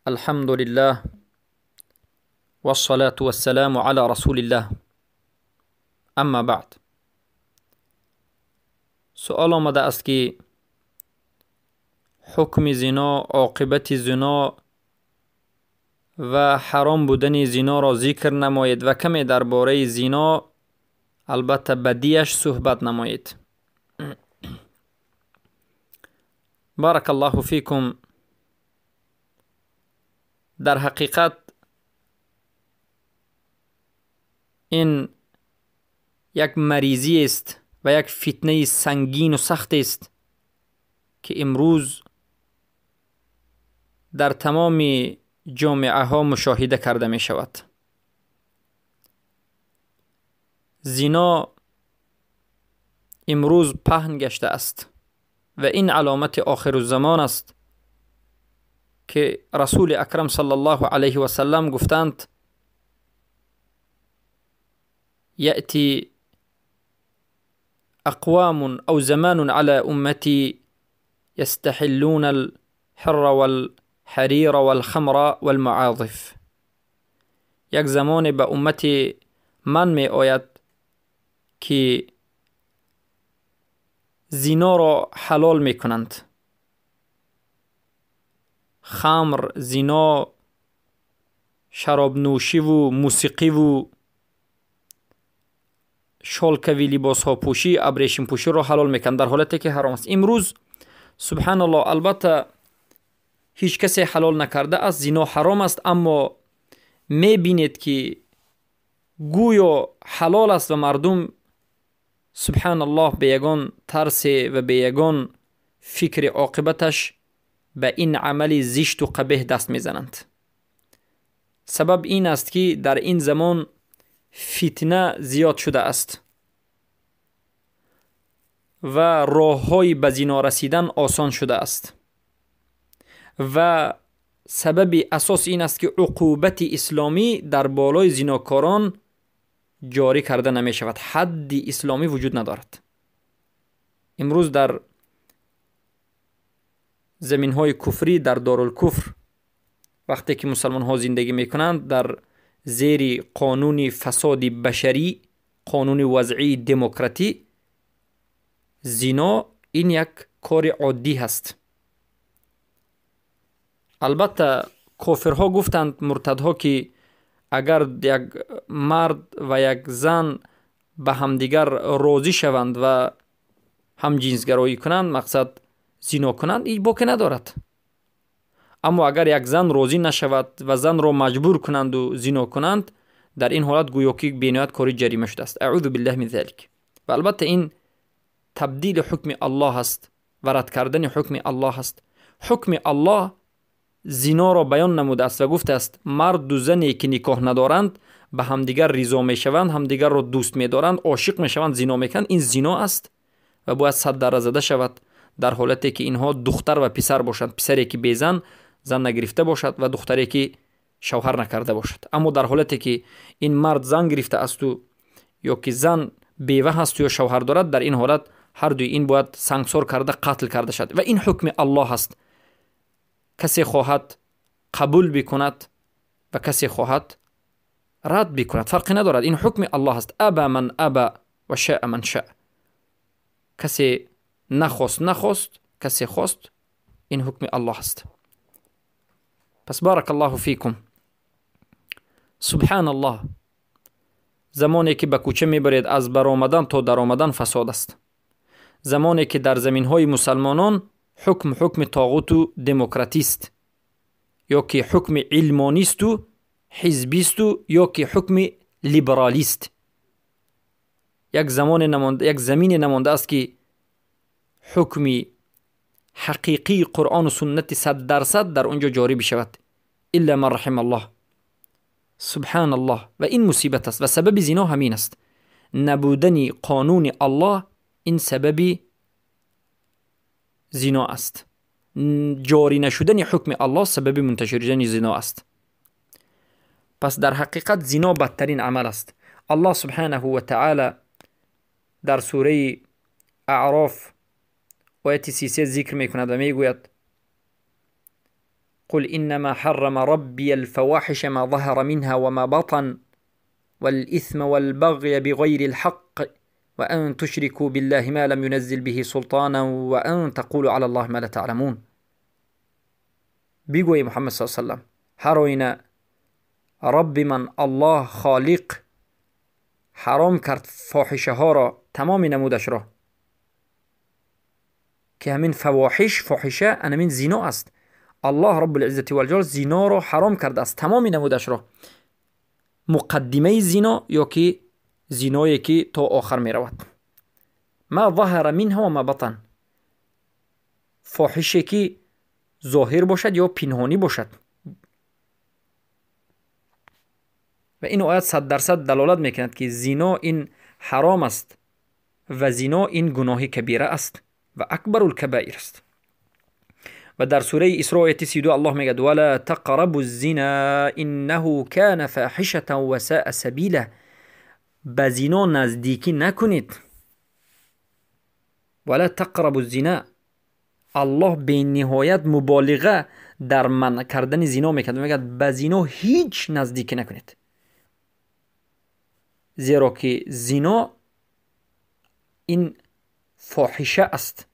الحمد لله والصلاة والسلام على رسول الله. اما بعد، سؤال آمده است که حکم زنا، عاقبت زنا و حرام بودن زنا را ذکر نمایید و کمی درباره زنا، البته بدیش، صحبت نمایید. بارک الله فیکم. در حقیقت این یک مریضی است و یک فتنه سنگین و سخت است که امروز در تمام جامعه ها مشاهده کرده می شود. زنا امروز پهن گشته است و این علامت آخر الزمان است که رسول اکرم صلی الله علیه و سلم گفتند: یأتی اقوام او زمان على امتی یستحلون الحر والحریر والخمر والمعاطف. یک زمان به امت من می آید که زنا را حلال می کنند. خمر، زنا، شراب نوشی و موسیقی و شالکوی لباس ها پوشی، ابریشم پوشی را حلال میکنند در حالتی که حرام است. امروز سبحان الله، البته هیچ کسی حلال نکرده است، زنا حرام است، اما میبینید که گویا حلال است و مردم سبحان الله به یگان ترس و به یگان فکر عاقبتش به این عمل زشت و قبیح دست میزنند. سبب این است که در این زمان فتنه زیاد شده است و راه‌های به زنا رسیدن آسان شده است و سبب اساس این است که عقوبت اسلامی در بالای زناکاران جاری کرده نمی شود. حد اسلامی وجود ندارد. امروز در زمین های کفری، در دارالکفر، وقتی که مسلمان ها زندگی میکنند در زیر قانون فساد بشری، قانون وضعی دموکراتی، زنا این یک کار عادی هست. البته کافرها گفتند، مرتدها، که اگر یک مرد و یک زن به همدیگر راضی شوند و هم جنسگرایی کنند، مقصد زنا کنند، این باکی ندارد. اما اگر یک زن راضی نشود و زن را مجبور کنند و زنا کنند، در این حالت گویا که بینایت کاری جریمه شده است. اعوذ بالله من ذلک. و البته این تبدیل حکم الله است و رد کردن حکم الله است. حکم الله زنا را بیان نموده است و گفته است مرد و زنی که نکاح ندارند به همدیگر رضا میشوند، همدیگر را دوست میدارند، عاشق میشوند، زنا میکنند، این زنا است و باید 100 دره زده شود در حالتی که اینها دختر و پسر باشند، پسری که بی زن، زن نگرفته باشد و دختری که شوهر نکرده باشد. اما در حالتی که این مرد زن گرفته است و یا که زن بیوه است یا شوهر دارد، در این حالت هر دوی این باید سنگسار کرده، قتل کرده شد و این حکم الله است. کسی خواهد قبول بکند و کسی خواهد رد بکند، فرقی ندارد، این حکم الله است. ابا من ابا و شاء من شاء. کسی نخواست نخواست، کسی خواست، این حکم الله است. پس بارک الله فیکم. سبحان الله، زمانی که به کوچه میبرید از برآمدن تا درآمدن فساد است. زمانی که در زمین های مسلمانان حکم حکم طاغوت و دموکراتی است، یا که حکم علمانی است و حزبی است و یا که حکم لیبرالی است. یک زمان نمانده، یک زمین نمانده است که حکم حقیقی قرآن و سنت 100% در اونجا جاری بشود، الا من رحم الله. سبحان الله. و این مصیبت است و سبب زنا همین است. نبودن قانون الله این سبب زنا است. جاری نشدن حکم الله سبب منتشر شدن زنا است. پس در حقیقت زنا بدترین عمل است. الله سبحانه و تعالی در سوره اعراف آیت 33 ذکر میکند و میگوید: قل إنما حرم ربي الفواحش ما ظهر منها وما بطن والإثم والبغي بغير الحق وأن تشركوا بالله ما لم ينزل به سلطانا وأن تقولوا على الله ما لا تعلمون. بگوی محمد صلی الله علیه وسلم هر آینه رب من الله خالق حرام کرد فاحشه ها را، تمام نمودش را، که همین فواحش، فاحشه همین زنا است. الله رب العزة والجلال زنا را حرام کرده است، تمام نمودش را، مقدمه زنا یا که زنایی که تا آخر می رود، ما ظهر منها و ما بطن، فاحشه که ظاهر باشد یا پنهانی باشد. و این آیت 100% دلالت میکند که زنا این حرام است و زنا این گناه کبیره است و اکبر الکبائر است. و در سوره اسراء آیت 32 الله میگه ولا تقربوا الزنا انه کان فاحشه و ساء سبیلا. به زنا نزدیکی نکنید. ولا تقربوا الزنا، الله به نهایت مبالغه در منع کردن زنا میکند، میگه به زنا هیچ نزدیکی نکنید، زیرا که زنا این فاحشه است،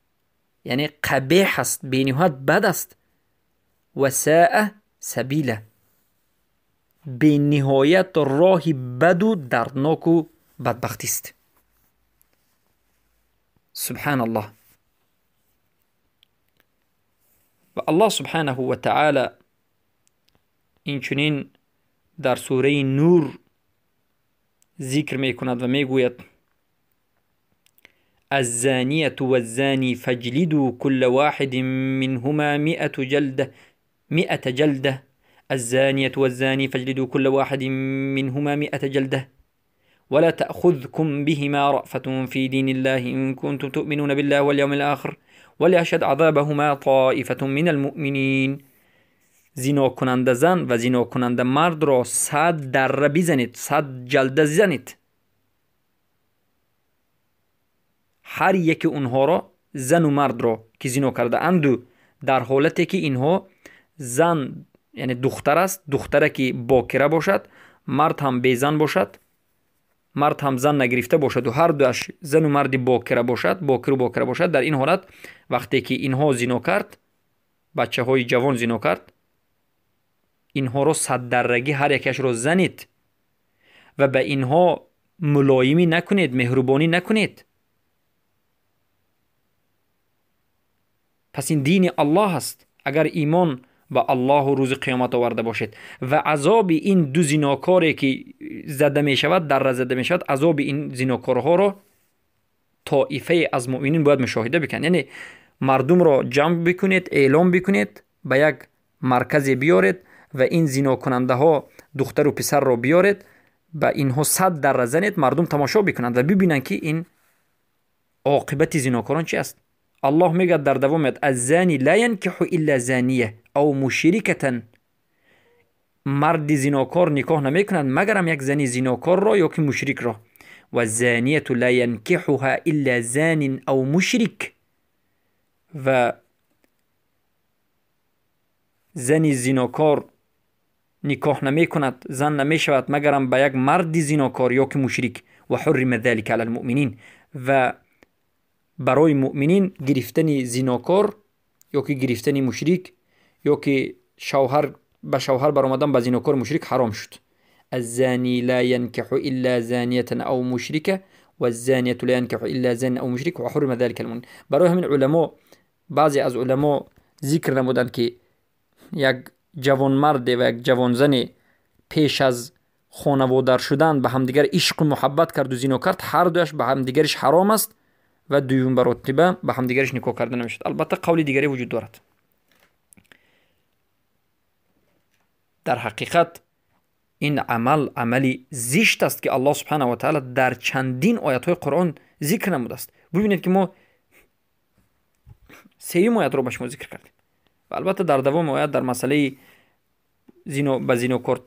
یعنی قبیح است، به نهایت بد است، و ساء سبیله، به نهایت راه بد و دردناک و بدبختی است. سبحان الله. و الله سبحانه و تعالی اینچنین در سوره نور ذکر میکند و میگوید الزانية والزاني فاجلدوا كل واحد منهما 100 جلدة الزانية والزاني فاجلدوا كل واحد منهما 100 جلدة ولا تأخذكم بهما رأفة في دين الله إن كنتم تؤمنون بالله واليوم الآخر وليشهد عذابهما طائفة من المؤمنين. زنا کننده زن و زنا کننده مرد را 100 دره بزنید، 100 جلده زنید. هر یک اونها را، زن و مرد را که زنا کرده اند، در حالتی که اینها زن یعنی دختر است، دختره که باکره باشد، مرد هم بیزن باشد، مرد هم زن نگرفته باشد و هر دوش زن و مرد باکره باشد، باکر و باکره باشد، در این حالت وقتی که اینها زنا کرد، بچه های جوان زنا کرد، اینها را 100 درگی هر یکش را زنید و به اینها ملایمی نکنید، مهربانی نکنید. پس این دین الله است. اگر ایمان به الله و روز قیامت آورده باشید و عذاب این دو زناکاری که زده می شود، در زده می شود، عذاب این زناکارها را طائفه از مؤمنین باید مشاهده بکنند. یعنی مردم را جمع بکنید، اعلام بکنید، به یک مرکز بیارید و این زنا کننده ها دختر و پسر را بیارید، به اینها 100 دره زنید، مردم تماشا بکنند و ببینند که این عاقبت زناکاران چی است. الله میگه در دوام الزانی لا ينكح الا زانیه او مشرکه، مرد زناکار نکاح نمیکنند مگرم یک زنی زناکار را یا که مشرک را، و الزانیه لا ينكحها الا زان او مشرک، و زنی زناکار نکاح نمیکند، زن نمیشود مگرم به یک مرد زناکار یا که مشرک، و حرم ذلك علی المؤمنین، و برای مؤمنین گرفتن زناکار یا که گرفتن مشرک یا که شوهر به شوهر برآمدن به زناکار مشرک حرام شد. الزاني لا ينكح الا زانية او مشركة والزانية لا ينكح الا زان او مشرك وحرم ذلك المؤمن. برای همین علما، بعضی از علما ذکر نمودند که یک جوان مرد و یک جوان زن پیش از خانوادار شدن به همدیگر عشق و محبت کرد و زنا کرد، هر دویش به همدیگرش حرام است و دوم مرتبه به همدیگرش نکاح کرده نمیشد. البته قول دیگری وجود دارد. در حقیقت این عمل عملی زشت است که الله سبحانه و تعالی در چندین آیت های قرآن ذکر نموده است. ببینید که ما سیوم آیت رو به شما ذکر کردیم و البته در دوام آیت در مسئله زینو به زینوکار،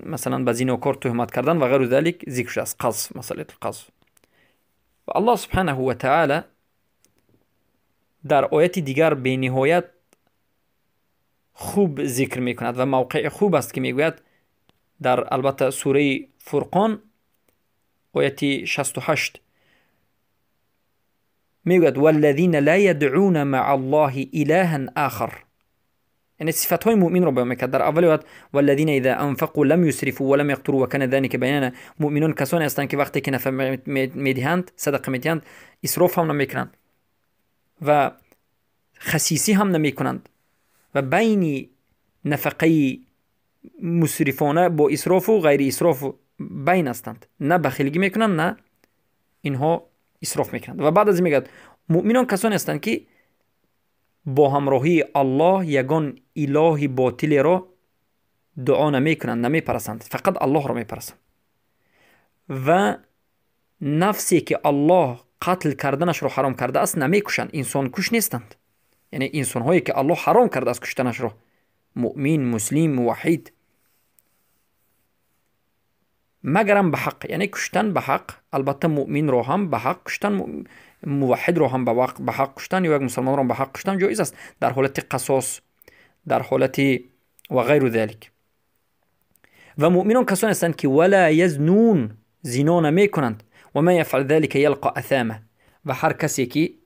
مثلا به زینوکار تهمت کردن و غیر ذلك ذکر شده است. قذف، مسئله قذف. و الله سبحانه و تعالی در آیت دیگر به نهایت хуб зикр мекунад ва мавқеи хуб аст ки мегӯяд дар албатта сураи Фурқон ояти 68 мегӯяд: валлазина ла ядъуна маа аллоҳи илаҳан ахар. Яъне сифатҳои муъминро баён мекард. Дар аввали оят валлазина иза анфақу лам юсрифу ва лам яқтуру ва кана залика байнана. Муъминон касоне ҳастанд, ки вақте ки нафақа медиҳанд, садақа медиҳанд, исроф ҳам намекунанд ва хасисӣ ҳам намекунанд ва байни нафақаи мусрифона бо исрофу ғайри исроф байн ҳастанд. На бахилгӣ мекунанд, на инҳо исроф мекунанд. Ва баъд аз ин мегӯяд: муъминон касоне ҳастанд, ки бо ҳамроҳии Аллоҳ ягон илоҳи ботилеро дуо намекунанд, намепарастанд, фақат Аллоҳро мепарастанд. Ва нафсе ки Аллоҳ қатл карданашро ҳаром кардааст намекушанд, инсонкуш нестанд. Яъне инсонҳое ки Аллоҳ ҳаром кардааст куштанашро, муъмин, муслим, муваҳҳид, магарам ба ҳақ, яъне куштан ба ҳақ. Албатта муъминро ҳам ба ҳақ куштан, муваҳҳидро ҳам ба ҳақ куштан ё як мусалмонро ба ҳақ куштан ҷоиз аст дар ҳолати қасос, дар ҳолати ва ғайру залик. Ва муъминон касоне ҳастанд, ки вала язнун, зино намекунанд. Ва ман яфъал залика ялқа асама. Ва ҳар касе ки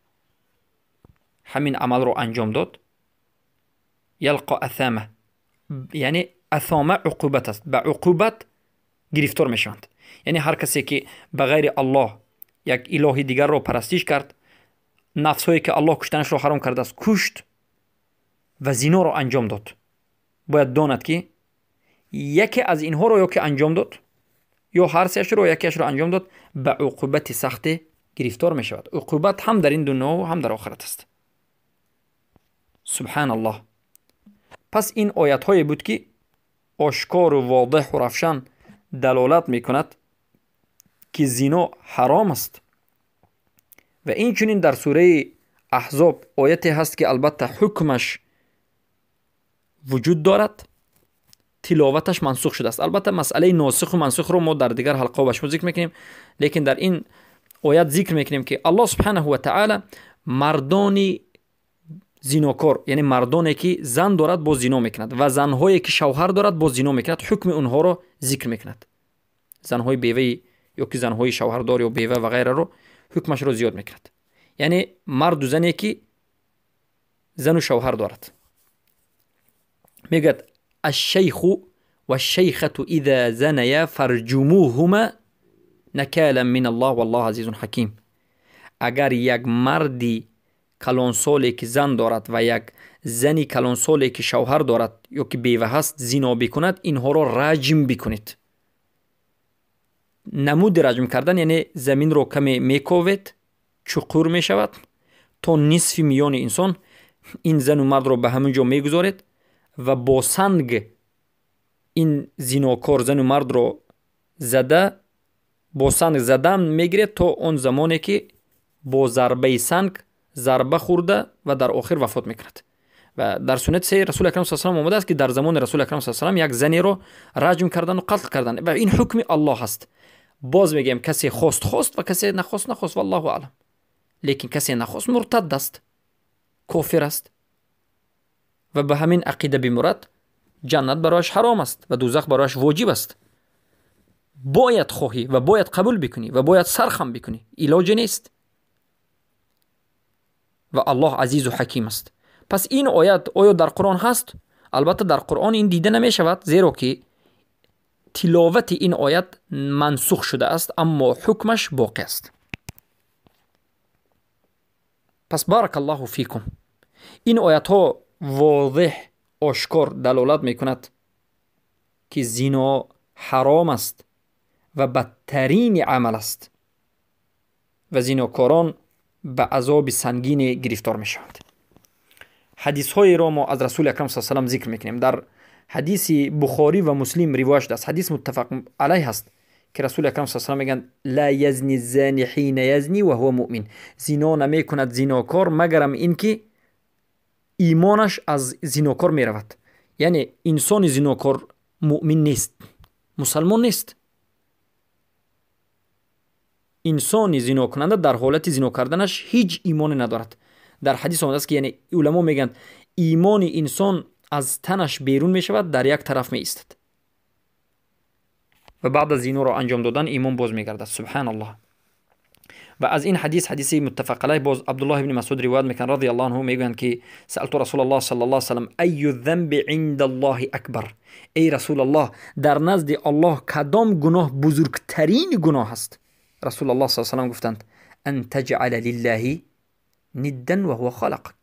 ҳамин амалро анҷом дод, ялқа асама, яъне асома уқубат аст, ба уқубат гирифтор мешаванд. Яъне ҳар касе ки ба ғайри Аллоҳ як илоҳи дигарро парастиш кард, нафсҳое ки Аллоҳ куштанашро ҳаром кардааст кушт ва зиноро анҷом дод, бояд донад, ки яке аз инҳоро ё ки анҷом дод, ё ҳар сеашро якеашро анҷом дод, ба уқубати сахте гирифтор мешавад. Уқубат ҳам дар ин дунё ҳам дар охират аст. Субҳаналлоҳ. Пас ин оятҳое буд, ки ошкору водеҳу равшан далолат мекунад, ки зино ҳаром аст. Ва инчунин дар сураи Аҳзоб ояте ҳаст, ки албатта ҳукмаш вуҷуд дорад, тиловаташ мансух шудааст. Албатта масъалаи носиху мансухро мо дар дигар ҳалқаҳо ба шумо зикр мекунем, лекин дар ин оят зикр мекунем, ки Аллоҳ субҳанаҳу ва таъала мардони зинокор, яъне мардоне ки зан дорад боз зино мекунад ва занҳое ки шавҳар дорад боз зино мекунад, ҳукми онҳоро зикр мекунад. Занҳои беваи ё ки занҳои шавҳардор ё бева ва ғайраро ҳукмашро зиёд мекунад. Яъне марду зане ки зану шавҳар дорад. Мегӯяд: ашшайху вашшайхату иза заная фарҷумуҳума накалан мин Аллоҳ валлоҳу азизун ҳаким. Агар як марди калонсоле ки зан дорад ва як зани калонсоле ки шавҳар дорад ё ки бева ҳаст зино бикунад, инҳоро раҷм бикунед. Намуди раҷм кардан, яъне заминро каме мековед, чуқур мешавад то нисфи миёни инсон, ин зану мардро ба ҳамин ҷо мегузоред ва бо санг ин зинокор зану мардро зада, бо санг задан мегиред то он замоне ки бо зарбаи санг зарба хӯрда ва дар охир вафот мекунад. Ва дар суннати саҳиҳи Расули Акрам саллаллоҳу алайҳи васаллам омадааст, ки дар замони Расули Акрам саллаллоҳу алайҳи васаллам як занеро раҷм кардан ва қатл кардан, ва ин ҳукми Аллоҳ аст. Боз мегӯем, касе хост хост ва касе нахост нахост, валлоҳу аълам. Лекин касе нахост муртад аст, кофир аст ва ба ҳамин ақида бимурад, ҷаннат барояш ҳаром аст ва дӯзах барояш воҷиб аст. Бояд хоҳӣ ва бояд қабул бикунӣ ва бояд сархам бикунӣ, илоҷе нест. Ва Аллоҳ азизу ҳаким аст. Пас ин оят оё дар Қуръон ҳаст? Албатта дар Қуръон ин дида намешавад, зеро ки тиловати ин оят мансух шудааст, аммо ҳукмаш боқӣ аст. Пас баракаллоҳу фикум. Ин оятҳо возеҳ ошкор далолат мекунад, ки зино ҳаром аст ва бадтарини амал аст ва зинокорон ба азоби сангине гирифтор мешаванд. Ҳадисҳоеро мо аз Расули Акрам саллаллоҳу алайҳи васаллам зикр мекунем. Дар ҳадиси Бухорӣ ва Муслим ривоят шудааст, ҳадис муттафақ алайҳ аст, ки Расули Акрам саллаллоҳу алайҳи васаллам мегӯянд: ла язни зани ҳина язни ва ҳува муъмин. Зино намекунад зинокор магарам ин ки имонаш аз зинокор меравад. Яъне инсони зинокор муъмин нест, мусалмон нест. Инсони зинокунанда дар ҳолати зино карданаш ҳеҷ имоне надорад. Дар ҳадис омадааст, ки яъне уламо мегӯянд, имони инсон аз танаш берун мешавад, дар як тараф меистад ва баъд аз зиноро анҷом додан имон боз мегардад. Субҳаналлоҳ. Ва аз ин ҳадис, ҳадиси муттафақ алайҳ, боз Абдуллоҳ ибни Масъуд ривоят мекунанд радиаллоҳу анҳу, мегӯянд ки саалту Расулаллоҳ саллаллоҳу алайҳи васаллам айю занби индаллоҳи акбар. Эй Расулаллоҳ, дар назди Аллоҳ кадом гуноҳ бузургтарин гуноҳ аст? Расулаллоҳ саллаллоҳу алайҳи васаллам гуфтанд ан таҷъала лиллаҳи ниддан ва ҳува халақак.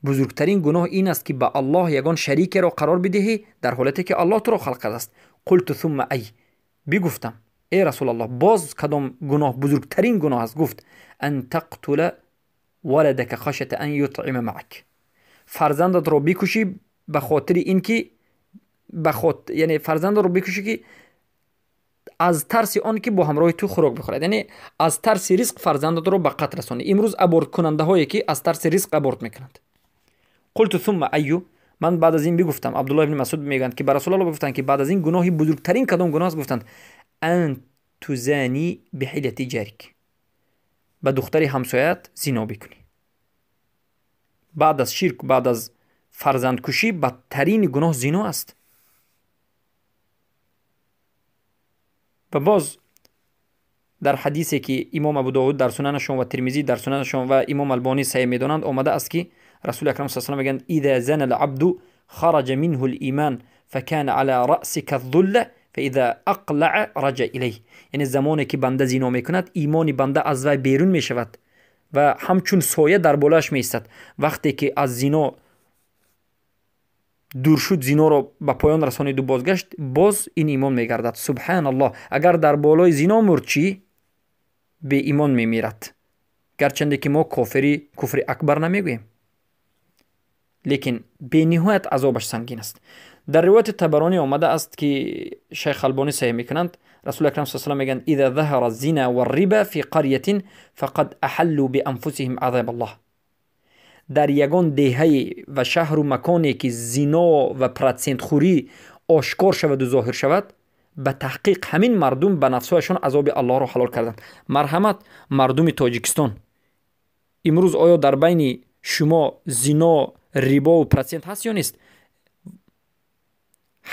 Бузургтарин гуноҳ ин аст ки ба Аллоҳ ягон шарикеро қарор бидиҳӣ дар ҳолате ки Аллоҳ туро халқ кардааст. Қулту сумма ай, бигуфтам эй Расулаллоҳ, боз кадом гуноҳ бузургтарин гуноҳ аст? Гуфт ан тақтула валадака хашята ан ютъима маак. Фарзандатро бикушӣ ба хотири ин ки яъне фарзандатро бикушӣ ки аз тарси он ки бо ҳамроҳи ту хӯрок бихӯрад, яъне аз тарси ризқ фарзандатро ба қатл расонӣ. Имрӯз аборткунандаҳое ки аз тарси ризқ аборт мекунанд. Қулту сумма айю, ман баъд аз ин бигуфтам, Абдуллоҳ ибни Масъуд мегӯянд ки ба Расулаллоҳ гуфтанд ки баъд аз ин гуноҳи бузургтарин кадом гуноҳ аст? Гуфтанд ан тузани бихилати ҷарик, ба духтари ҳамсояат зино бикунӣ. Баъд аз ширк, баъд аз фарзандкушӣ бадтарин гуноҳ зино аст. Ва боз дар ҳадисе ки имом Абу Довуд дар сунанашон ва Тирмизӣ дар сунанашон ва имом Албонӣ саҳеҳ медонанд омада аст ки Расули Акрам саллаллоҳу алайҳи васаллам мегӯянд иза зана алабду хараҷа минҳу лиман факана ала раъси каззулла фаиза ақлаа раҷа илайҳ. Яъне замоне ки банда зино мекунад, имони банда аз вай берун мешавад ва ҳамчун соя дар болояш меистад. Вақте ки аз зино дур шуд, зиноро ба поён расониду бозгашт, боз ин имон мегардад. Субҳаналлоҳ. Агар дар болои зино мурд чӣ? Беимон мемирад. Гарчанде ки мо кофири куфри акбар намегӯем, лекин бениҳоят азобаш сангин аст. Дар ривояти Табаронӣ омада аст ки шайх Албонӣ саҳеҳ мекунанд, Расули Акрам саллаллоҳу алайҳи васаллам мегӯянд иза заҳара зина варриба фи қарятин фақад аҳаллу бианфусиҳим азаб Аллоҳ. Дар ягон деҳае ва шаҳру маконе ки зино ва процентхӯрӣ ошкор шаваду зоҳир шавад, ба таҳқиқ ҳамин мардум ба нафсҳояшон азоби Аллоҳро ҳалол карданд. Марҳамат, мардуми Тоҷикистон, имрӯз оё дар байни шумо зино, рибову процент ҳаст ё нест?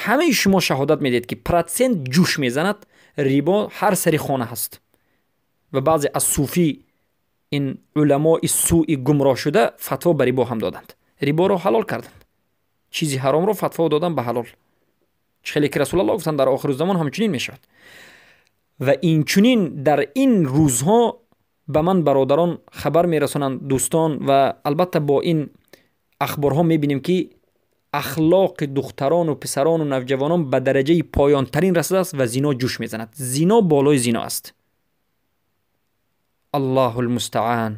Ҳамаи шумо шаҳодат медиҳед ки процент ҷӯш мезанад, рибо ҳар сари хона ҳаст. Ва баъзе аз суфӣ ин уламои сӯи гумроҳ шуда фатво ба рибо ҳам доданд, риборо ҳалол карданд, чизи ҳаромро фатво доданд ба ҳалол. Чӣ хеле ки Расулаллоҳ гуфтанд дар охиру замон ҳамчунин мешавад. Ва инчунин дар ин рӯзҳо ба ман бародарон хабар мерасонанд, дӯстон, ва албатта бо ин ахборҳо мебинем ки ахлоқи духтарону писарону навҷавонон ба дараҷаи поёнтарин расидааст ва зино ҷӯш мезанад. Зино болои зино аст. Аллоҳу лмустаан,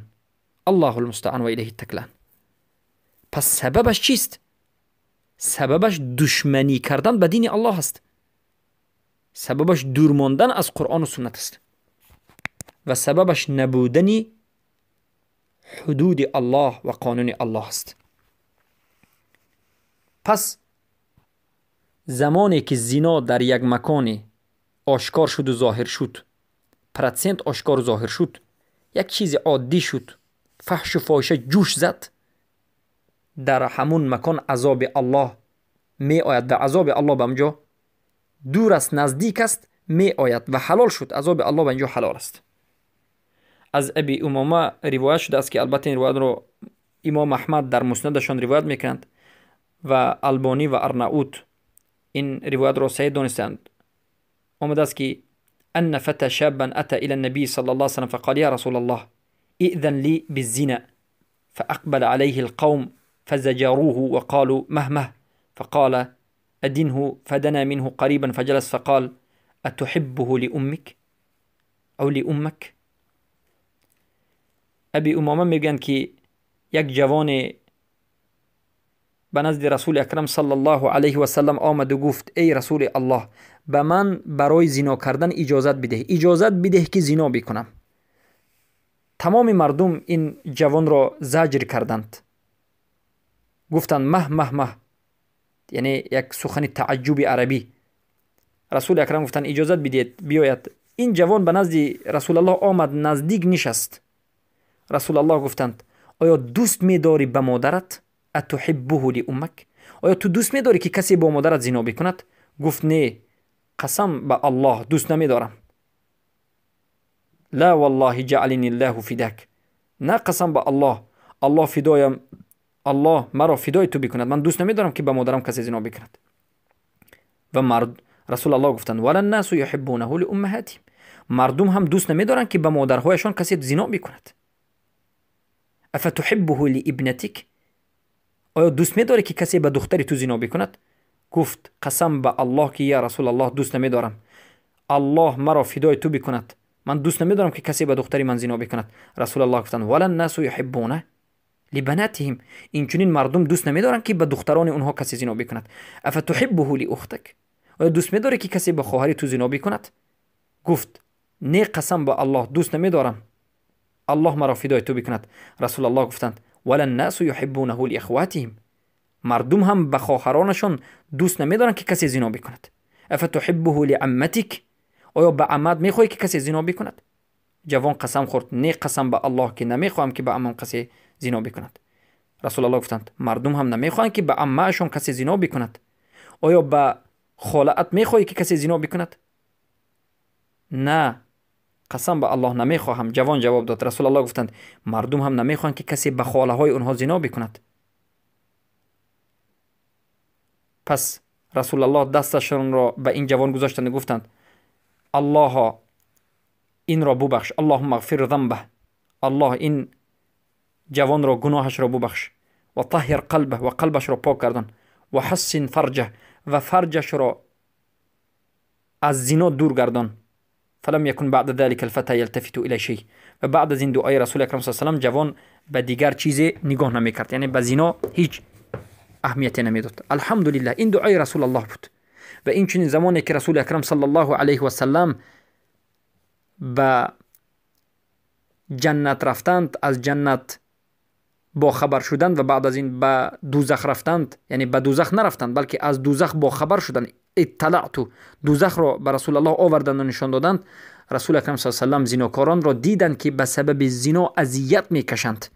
Аллоҳу лмустаан ва илайҳи таклан. Пас сабабаш чист? Сабабаш душманӣ кардан ба дини Аллоҳ аст. Сабабаш дур мондан аз Қуръону суннат аст ва сабабаш набудани ҳудуди Аллоҳ ва қонуни Аллоҳ аст. Пас замоне ки зино дар як маконе ошкор шуду зоҳир шуд, процент ошкору зоҳир шуд, як чизи оддӣ шуд, фаҳшу фоҳиша ҷӯш зад, дар ҳамун макон азоби Аллоҳ меояд ва азоби Аллоҳ ба онҷо дур аст, наздик аст, меояд ва ҳалол шуд. Азоби Аллоҳ ба инҷо ҳалол аст. Аз Аби Умома ривоят шудааст ки албатта ин ривоятро имом Аҳмад дар муснадашон ривоят мекунанд ва Албонӣ ва Арнаут ин ривоятро саҳеҳ донистаанд. Омадааст ки أن فتى شابا أتى إلى النبي صلى الله عليه وسلم فقال يا رسول الله ائذن لي بالزنا، فأقبل عليه القوم فزجروه وقالوا مهمه، فقال أدنه، فدنا منه قريبا فجلس فقال أتحبه لأمك أو لأمك؟ أبي أمامة میگن که یک جوان به نزد رسول اکرم صلی الله علیه و سلم آمد و گفت ای رسول الله، به من برای زنا کردن اجازت بده، اجازت بده که زنا بکنم. تمام مردم این جوان را زجر کردند، گفتند مه مه مه، یعنی یک سخن تعجب عربی. رسول اکرم گفتند اجازت بدید بیاید. این جوان به نزد رسول الله آمد، نزدیک نشست. رسول الله گفتند آیا دوست می‌داری به مادرت؟ Атуҳиббуҳу лиуммак? Оё ту дӯст медорӣ, ки касе бо модарат зино бикунад? Гуфт: не, қасам ба Аллоҳ, дӯст намедорам. Ла валлоҳи ҷаалини ллаҳу фидак. На, қасам ба Аллоҳ, Аллоҳ фидоям, Аллоҳ маро фидои ту бикунад, ман дӯст намедорам, ки ба модарам касе зино бикунад. Ва Расулаллоҳ гуфтанд: вала ннасу юҳиббунаҳу лиуммаҳатиҳим. Мардум ҳам дӯст намедоранд, ки ба модарҳояшон касе зино бикунад. Афатуҳиббуҳу лиибнатик? Оё дӯст медорӣ, ки касе ба духтари ту зино бикунад? Гуфт: қасам ба Аллоҳ, ки я Расулаллоҳ, дӯст намедорам, Аллоҳ маро фидои ту бикунад, ман дӯст намедорам, ки касе ба духтари ман зино бикунад. Расулаллоҳ гуфтанд: вала ннасу юҳиббуна либанатиҳим. Инчунин мардум дӯст намедоранд, ки ба духтарони онҳо касе зино бикунад. Афатуҳиббуҳу лиухтак? Оё дӯст медорӣ, ки касе ба хоҳари ту зино бикунад? Гуфт: не, қасам ба Аллоҳ, дӯст намедорам, Аллоҳ маро фидои ту бикунад. Расулаллоҳ гуфтанд: вала ннасу юҳиббунаҳу лиихватиҳим. Мардум ҳам ба хоҳаронашон дӯст намедоранд, ки касе зино бикунад. Афатуҳиббуҳу лиамматик? Оё ба аммат мехоҳӣ, ки касе зино бикунад? Ҷавон қасам хӯрд: не, қасам ба Аллоҳ, ки намехоҳам, ки ба аммам касе зино бикунад. Расулаллоҳ гуфтанд: мардум ҳам намехоҳанд, ки ба аммаашон касе зино бикунад. Оё ба холаат мехоҳӣ, ки касе зино бикунад? На, қасам ба Аллоҳ, намехоҳам. Ҷавон ҷавоб дод. Расулаллоҳ гуфтанд: мардум ҳам намехоҳанд, ки касе ба холаҳои онҳо зино бикунад. Пас Расулаллоҳ дасташонро ба ин ҷавон гузоштанд, гуфтанд: Аллоҳо, инро бубахш, Аллоҳумма ғфир занбаҳ, Аллоҳ, ин ҷавонро гуноҳашро бубахш, ва таҳҳир қалбаҳ, ва қалбашро пок гардон, ва ҳассин фарҷаҳ, ва фарҷашро аз зино дур гардон. Фалам якун баъда залика алфата ялтафиту ила шей. Ва баъд аз ин дуои Расули акрам саллаллоҳу алайҳи васаллам ҷавон ба дигар чизе нигоҳ намекард, яъне ба зино ҳеҷ аҳамияте намедод. Алҳамдулиллаҳ, ин дуои Расулаллоҳ буд. Ва инчунин замоне ки Расули акрам саллаллоҳу алайҳи васаллам ба ҷаннат рафтанд, аз ҷаннат бохабар шуданд ва баъд аз ин ба дӯзах рафтанд, яъне ба дӯзах нарафтанд, балки аз дӯзах бохабар шуданд. Итталаъту, дӯзахро ба Расулаллоҳ оварданд ва нишон доданд. Расули акрам саллаллоҳу алайҳи васаллам зинокоронро диданд, ки ба сабаби зино азият мекашанд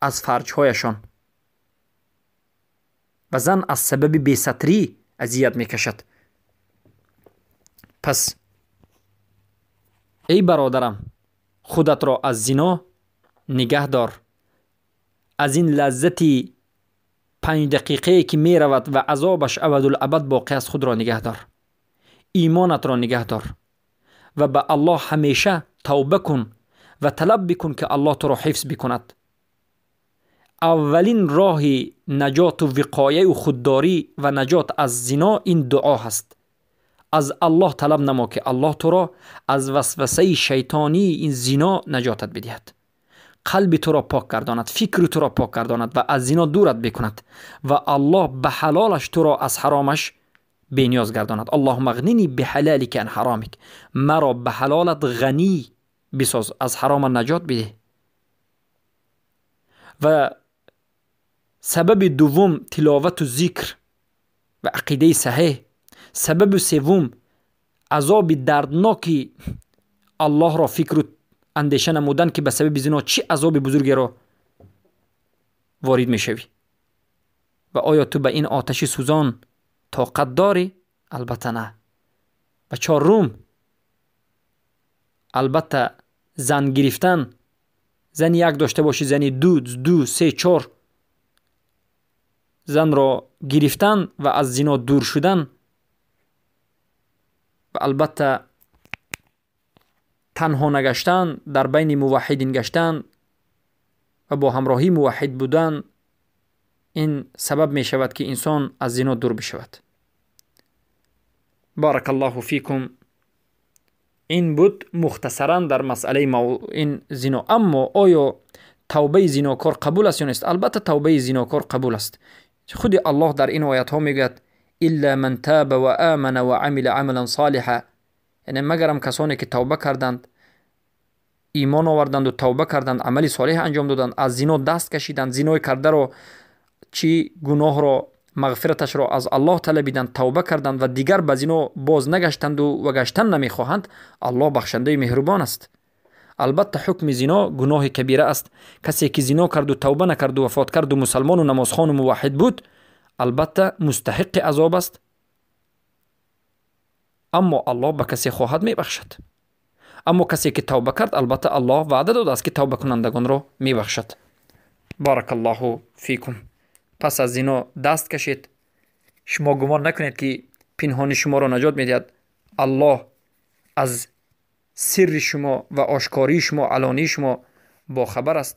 аз фарҷҳояшон, ва зан аз сабаби бесатрӣ азият мекашад. Пас эй бародарам, худатро аз зино нигаҳ дор. Аз ин лаззати 5 дақиқае ки меравад ва азобаш абадулабад боқӣ аст, худро нигаҳ дор, имонатро нигаҳ дор ва ба Аллоҳ ҳамеша тавба кун ва талаб бикун, ки Аллоҳ туро ҳифз бикунад. Аввалин роҳи наҷоту виқояю худдорӣ ва наҷот аз зино ин дуо ҳаст. Аз Аллоҳ талаб намо, ки Аллоҳ туро аз васвасаи шайтонии ин зино наҷотат бидиҳад, қалби туро пок гардонад, фикри туро пок гардонад ва аз зино дурат бикунад ва Аллоҳ ба ҳалолаш туро аз ҳаромаш бениёз гардонад. Аллоҳумма ғнини биҳалалика ан ҳаромик. Маро ба ҳалолат ғанӣ бисоз, аз ҳарома наҷот бидеҳ. Ва сабаби дуввум тиловату зикр ва ақидаи саҳеҳ. Сабаби севум азоби дардноки Аллоҳро фикру андеша намудан, ки ба сабаби зино чӣ азоби бузургеро ворид мешавӣ ва оё ту ба ин оташи сӯзон тоқат дорӣ? Албатта на. Ва чорум, албатта зан гирифтан, зани як дошта бошӣ, зани ду, се, чор занро гирифтан ва аз зино дур шудан ва албатта танҳо нагаштан, дар байни муваҳҳидин гаштан ва бо ҳамроҳии муваҳҳид будан, ин сабаб мешавад, ки инсон аз зино дур бишавад. Баракаллоҳу фикум. Ин буд мухтасаран дар масъалаи ин зино. Аммо оё тавбаи зинокор қабул аст ё нест? Албатта тавбаи зинокор қабул аст. Худи Аллоҳ дар ин оятҳо мегӯяд: илла ман таба ва амана ва амила амалан солиҳа. Яъне магарам касоне ки тавба карданд, имон оварданду тавба карданд, амали солеҳ анҷом доданд, аз зино даст кашиданд, зинои кардаро чӣ гуноҳро мағфираташро аз Аллоҳ талабиданд, тавба карданд ва дигар ба зино боз нагаштанду ва гаштан намехоҳанд, Аллоҳ бахшандаи меҳрубон аст. Албатта, ҳукми зино гуноҳи кабира аст. Касе ки зино карду, тавба накарду, вафот карду, мусалмону намозхону муваҳҳид буд, албатта, мустаҳиққи азоб аст. Аммо Аллоҳ ба касе хоҳад, мебахшад. Аммо касе ки тавба кард, албатта, Аллоҳ ваъда додааст, ки тавбакунандагонро мебахшад. Баракаллоҳу фикум. Пас аз зино даст кашед. Шумо гумон накунед, ки пинҳонӣ шуморо наҷот медиҳад. Аллоҳ аз сирри шумо ва ошкории шумо, алонии шумо бохабар аст.